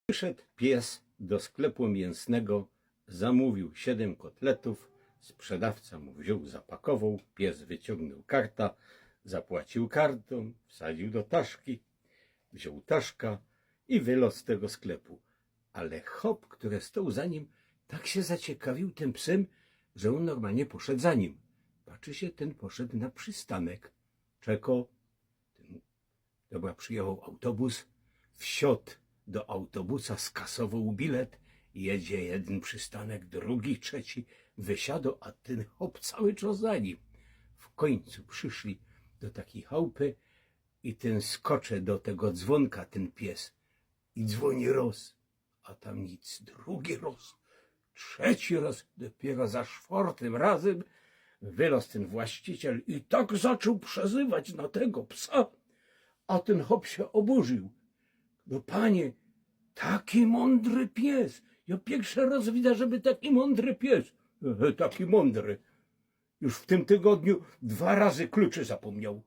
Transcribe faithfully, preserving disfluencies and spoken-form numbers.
Przyszedł pies do sklepu mięsnego, zamówił siedem kotletów, sprzedawca mu wziął, zapakował, pies wyciągnął karta, zapłacił kartą, wsadził do taszki, wziął taszka i wylazł z tego sklepu. Ale chop, który stał za nim, tak się zaciekawił tym psem, że on normalnie poszedł za nim. Patrzy się, ten poszedł na przystanek. Czeko. Ten, dobra, przyjechał autobus, wsiadł do autobusa, skasował bilet, jedzie jeden przystanek, drugi, trzeci, wysiadł, a ten chop cały czas za nim. W końcu przyszli do takiej chałupy i ten skocze do tego dzwonka, ten pies, i dzwoni roz, a tam nic, drugi roz, trzeci roz, dopiero za sztwŏrtym razym wylazł ten właściciel i tak zaczął przezywać na tego psa, a ten chop się oburził. No panie, taki mądry pies. Ja pierwszy raz widzę, żeby taki mądry pies. E, taki mądry. Już w tym tygodniu dwa razy kluczy zapomniał.